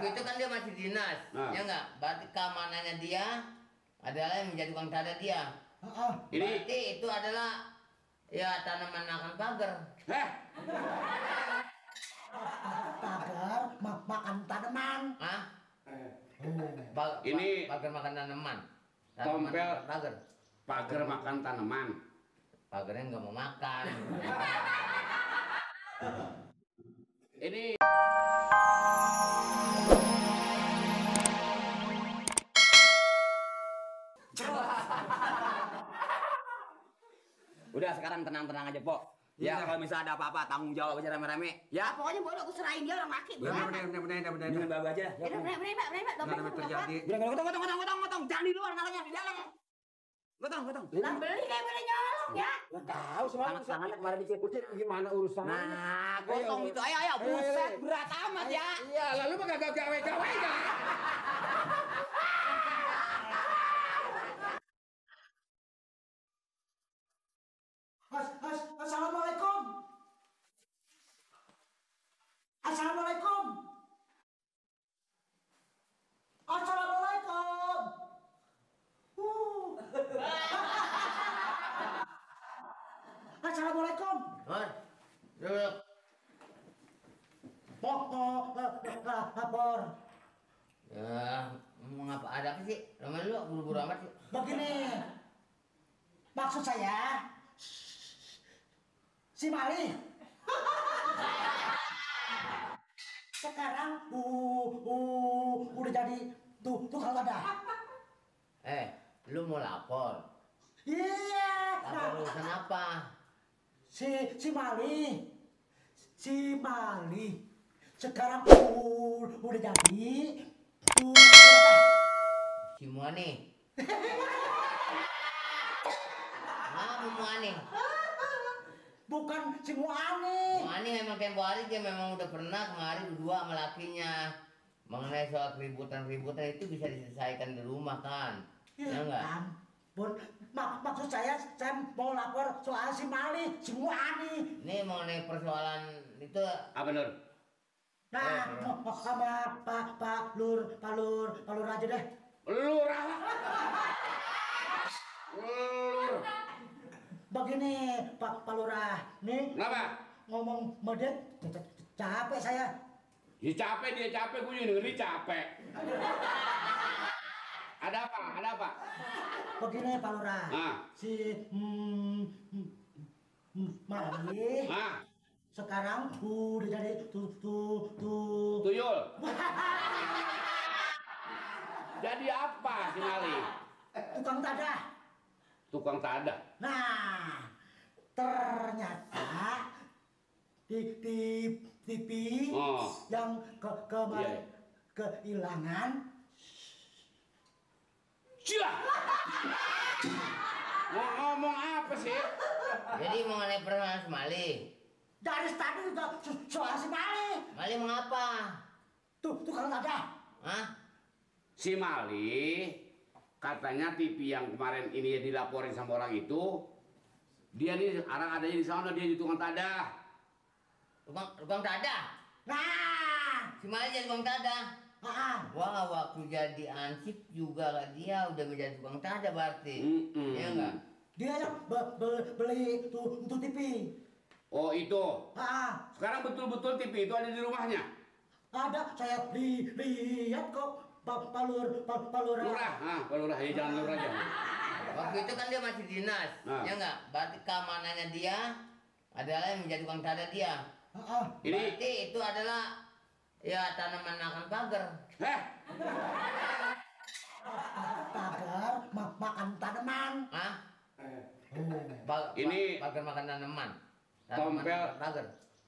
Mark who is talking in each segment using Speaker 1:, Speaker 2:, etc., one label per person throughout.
Speaker 1: Waktu itu kan dia masih dinas, ya nggak? Berarti keamanannya dia adalah yang menjadi tukang tada dia. Berarti itu adalah ya tanaman akan pagar.
Speaker 2: Pagar makan tanaman.
Speaker 1: Hah?
Speaker 3: Ini
Speaker 1: pagar makan tanaman.
Speaker 3: Tompel
Speaker 1: pagar.
Speaker 3: Pagar makan tanaman.
Speaker 1: Pagarnya nggak mau makan.
Speaker 3: Ini
Speaker 4: Udah sekarang tenang-tenang aja, Pok. Ya, kalau misalnya ada apa-apa tanggung jawab aja rame-rame. Ya,
Speaker 2: Pokoknya boleh aku serahin dia orang laki.
Speaker 4: benar. Dengan Bapak aja.
Speaker 2: Bener terjadi.
Speaker 4: Gotong. Jangan di luar kalanya, di dalam. Gotong.
Speaker 2: Lah beli kayak boleh nyolong ya.
Speaker 4: Enggak tahu semalam tangannya kemarin dicekutin gimana urusannya. Nah, gotong itu. Ayo. Buset, berat amat ya.
Speaker 3: iya, lalu mah kagak gawe-gawe enggak.
Speaker 2: Assalamualaikum. Assalamualaikum. Assalamualaikum. Assalamualaikum.
Speaker 1: Duduk.
Speaker 2: Lapor.
Speaker 1: Ya, mau ngapa? Ada apa sih? Ramai lu buru-buru amat sih.
Speaker 2: Begini. Maksud saya si Mali sekarang udah jadi tukang lada.
Speaker 1: Lu mau lapor?
Speaker 2: Iya.
Speaker 1: Lapor urusan apa?
Speaker 2: Si Mali sekarang udah jadi tukang lada.
Speaker 1: Si Muani. Muani.
Speaker 2: Bukan si Muani.
Speaker 1: Muani memang tempo hari dia memang udah pernah kemarin berdua sama lakinya. Mengenai soal keributan itu bisa diselesaikan di rumah kan? Ya enggak?
Speaker 2: Ampun, maksud saya mau lapor soal si Mali, si Muani.
Speaker 1: Ini mengenai persoalan itu
Speaker 3: Apa Nur?
Speaker 2: Nah, sama Pak Lur aja deh.
Speaker 3: Lur.
Speaker 2: Begini Pak Lurah, nih
Speaker 3: Kenapa?
Speaker 2: ngomong medit capek saya.
Speaker 3: Ya dia capek, gue juga dengerin capek. Ada apa?
Speaker 2: Begini Pak Lurah, si Mali sekarang udah jadi
Speaker 3: tuyul. Jadi apa si Mali? Tukang tada.
Speaker 2: Nah, ternyata di TV yang kemarin kehilangan.
Speaker 3: Cila. Mau ngomong apa sih?
Speaker 1: jadi mengenai persoalan si Mali.
Speaker 2: Dari tadi juga soal si Mali.
Speaker 1: Mali mengapa?
Speaker 2: Tukang tada.
Speaker 1: Hah?
Speaker 3: Si Mali katanya TV yang kemarin ini dilaporin sama orang itu, dia nih sekarang adanya di sana, dia di tukang tada.
Speaker 1: Tukang tada?
Speaker 2: Nah,
Speaker 1: Si Mali jadi tukang tada? Wah, waktu jadi ansip juga lah dia udah menjadi tukang tada berarti. Iya enggak?
Speaker 2: dia yang beli untuk TV.
Speaker 3: Oh itu. Sekarang betul-betul TV itu ada di rumahnya?
Speaker 2: Ada, saya lihat kok. Pak Lurah.
Speaker 3: Pak Lurah, ya jangan Lurah aja.
Speaker 1: Waktu itu kan dia masih dinas, ya enggak? Berarti keamanannya dia adalah yang menjadi tukang tada dia. Berarti itu adalah ya tanaman akan pagar.
Speaker 2: Pagar makan tanaman.
Speaker 3: Ini
Speaker 1: pagar makan tanaman.
Speaker 3: Tompel
Speaker 1: pagar.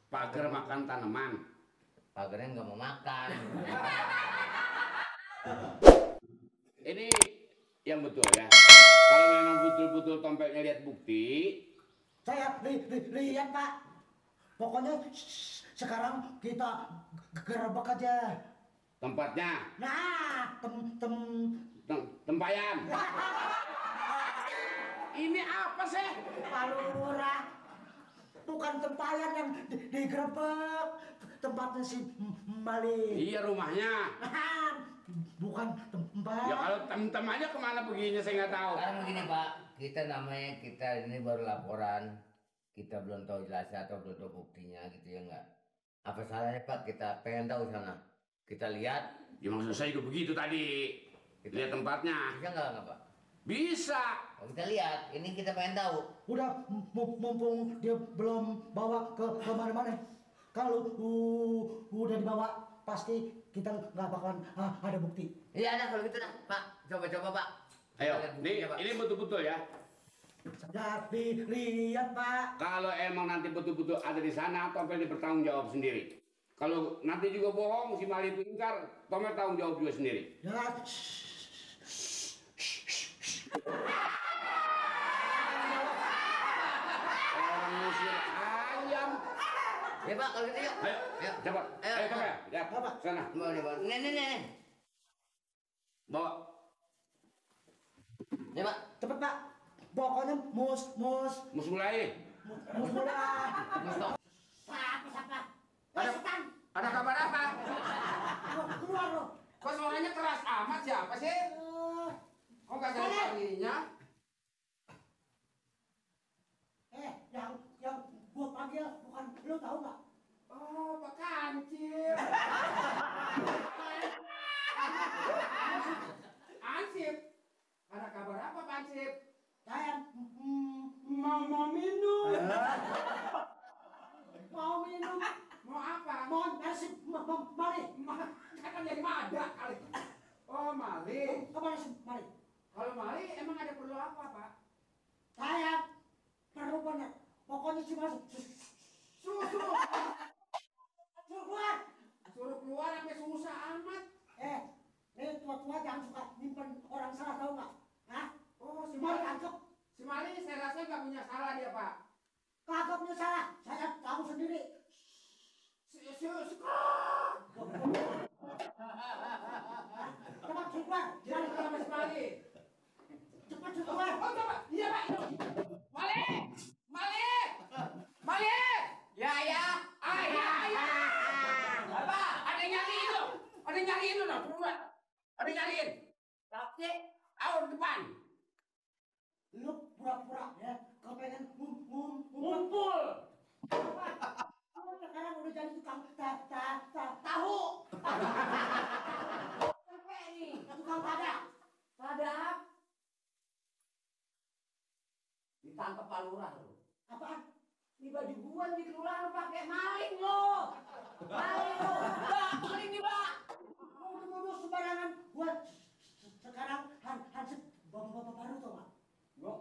Speaker 3: Pagar makan tanaman.
Speaker 1: Pagarnya nggak mau makan.
Speaker 3: Ini yang betul ya. Kalau memang betul-betul tompelnya lihat bukti.
Speaker 2: Saya lihat Pak. Pokoknya sekarang kita gerebek aja.
Speaker 3: Tempatnya.
Speaker 2: Nah,
Speaker 3: tempayan. Ini apa sih?
Speaker 2: Pak Lurah. Bukan tempayan yang digerebek. tempatnya si Mali.
Speaker 3: Iya rumahnya.
Speaker 2: Bukan tempat.
Speaker 3: Ya kalau tem-tem aja kemana perginya saya nggak tahu.
Speaker 1: Sekarang begini Pak, kita namanya kita ini baru laporan, kita belum tahu jelasnya atau belum tahu buktinya gitu ya enggak. Apa salahnya Pak kita pengen tahu sana, kita lihat.
Speaker 3: Ya maksud saya juga begitu tadi. Lihat tempatnya.
Speaker 1: Bisa enggak Pak?
Speaker 3: Bisa.
Speaker 1: Oh, kita lihat, ini kita pengen tahu.
Speaker 2: Udah mumpung dia belum bawa ke mana-mana. Kalau udah dibawa pasti kita nggak bakalan ada bukti.
Speaker 1: Iya ada kalau gitu dah Pak, coba-coba Pak.
Speaker 3: Ayo,
Speaker 1: Kita lihat buktinya, Pak.
Speaker 3: ini betul-betul ya.
Speaker 2: Jadi lihat Pak.
Speaker 3: Kalau emang nanti betul-betul ada di sana, Tomel bertanggung jawab sendiri. Kalau nanti juga bohong, si Mali itu ingkar, Tomel tanggung jawab juga sendiri.
Speaker 2: Ya.
Speaker 3: Orang ngusir ayam.
Speaker 1: Ya Pak, kalau gitu yuk.
Speaker 3: Ayo, cepat. Ayo Tomel, ya,
Speaker 2: Apa?
Speaker 3: sana.
Speaker 1: Bawa nih, bawa. Nih.
Speaker 3: Bawa.
Speaker 1: Ya Pak.
Speaker 2: Cepet Pak. Pokoknya mus
Speaker 3: mulai.
Speaker 2: mulai.
Speaker 1: Stop.
Speaker 2: Siapa?
Speaker 3: Ada kabar apa?
Speaker 2: Keluar lo.
Speaker 3: Kok suaranya keras amat siapa sih? Kok gak ada suaranya?
Speaker 2: Yang gua panggil bukan lu tahu nggak?
Speaker 3: Oh, Pak Kancil. Ansip. Ada kabar apa, Pak Ansip?
Speaker 2: Saya
Speaker 3: Mau minum.
Speaker 2: mau minum,
Speaker 3: Mau apa?
Speaker 2: mau nasi Mali.
Speaker 3: Kan jadi ada kali. Oh, Mali.
Speaker 2: Apa nasi Mali?
Speaker 3: Kalau Mali emang ada perlu apa, Pak?
Speaker 2: Saya perlu bener. Pokoknya si masuk.
Speaker 3: Suruh
Speaker 2: Keluar.
Speaker 3: Suruh keluar sampai susah amat.
Speaker 2: Nih tua-tua jangan suka nyimpen orang salah tahu nggak? Hah?
Speaker 3: Oh, si
Speaker 2: Mau
Speaker 3: Mali.
Speaker 2: tangkap?
Speaker 3: Si Mali saya rasa nggak punya salah dia, Pak.
Speaker 2: Kagak punya salah. Saya tahu sendiri. Cepat keluar.
Speaker 3: Jangan sama si Mali.
Speaker 2: Cepat keluar.
Speaker 3: Oh, coba. Iya, Pak. Mali! Ya. Apa? Ada yang nyariin lo. Ada yang nyariin.
Speaker 2: Tapi
Speaker 3: Ayo di depan.
Speaker 2: lu pura-pura ya. Kau pengen
Speaker 3: Ngumpul.
Speaker 2: Kamu sekarang udah jadi tukang tahu. Apa ini? Tukang padang.
Speaker 4: Padahal ditangkap Pak Lurah lo.
Speaker 2: Apaan?
Speaker 4: Ini baju gua di kelurahan lo pakai maling lo. Maling lo. Mbak, maling nih, Mbak.
Speaker 2: Nuduh sembarangan. Gua sekarang hansip bapak-bapak baru tuh, Pak.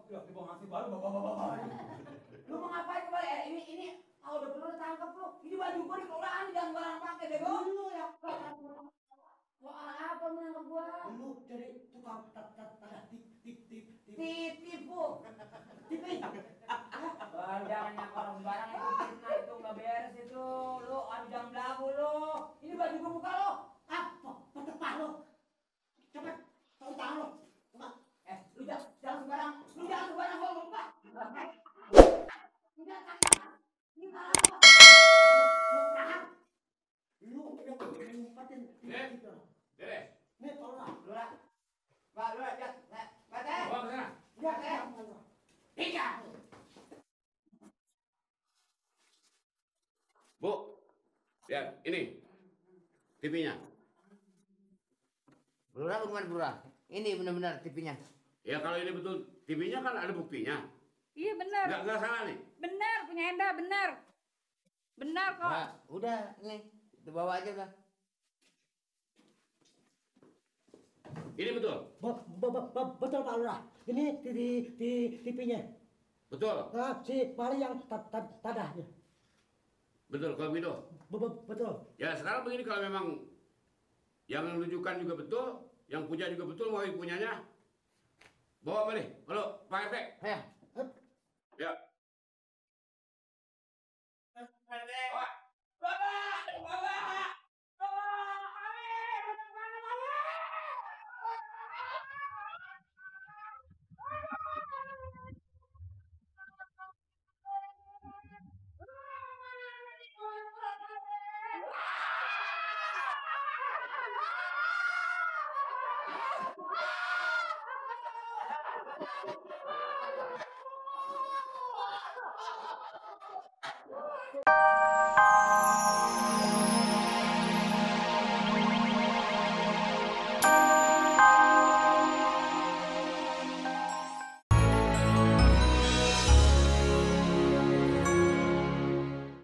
Speaker 5: Ya, di bawah nasi baru bapak-bapak.
Speaker 4: Lu mau ngapain kemarin? Ini udah perlu ditangkap lo. Ini baju gua di kelurahan jangan barang pakai deh, Bang.
Speaker 2: Lu ya.
Speaker 4: Soal apa menangkap gua?
Speaker 2: Lu jadi tukang
Speaker 4: Tipu.
Speaker 2: tipi.
Speaker 4: Jangan nyangka orang sembarang itu fitnah itu nggak beres itu. Lu jangan belagu lu. Ini baju gua buka lo.
Speaker 2: Apa? Petepah lu. Cepet. Tahu tangan lu. Buka.
Speaker 4: Lu jangan sembarang. Lu jangan sembarang gua buka.
Speaker 2: Udah tangan. Ini tangan lu. Tahan. Lu udah ngumpetin gitu.
Speaker 3: Beres.
Speaker 2: Nih tolong.
Speaker 4: Lurah. Pak, Lurah, Pak,
Speaker 3: Bawa ke sana.
Speaker 2: Ya,
Speaker 3: Tiga. Bu, ya ini TV-nya.
Speaker 1: Lurah bukan Lurah. Ini benar-benar TV-nya.
Speaker 3: Ya kalau ini betul TV-nya kan ada buktinya.
Speaker 6: Iya benar.
Speaker 3: Nggak salah nih.
Speaker 6: Benar punya Enda, benar. Benar kok.
Speaker 1: Nah, udah nih, itu bawa aja udah.
Speaker 3: Ini betul.
Speaker 2: Betul Pak Lurah. Ini di TV-nya.
Speaker 3: Betul.
Speaker 2: Nah, si Mali yang tadahnya.
Speaker 3: Betul kalau gitu.
Speaker 2: Betul.
Speaker 3: Ya sekarang begini kalau memang yang menunjukkan juga betul, yang punya juga betul mau punyanya. Bawa balik. Halo, Pak RT.
Speaker 1: Ayo.
Speaker 3: Ya.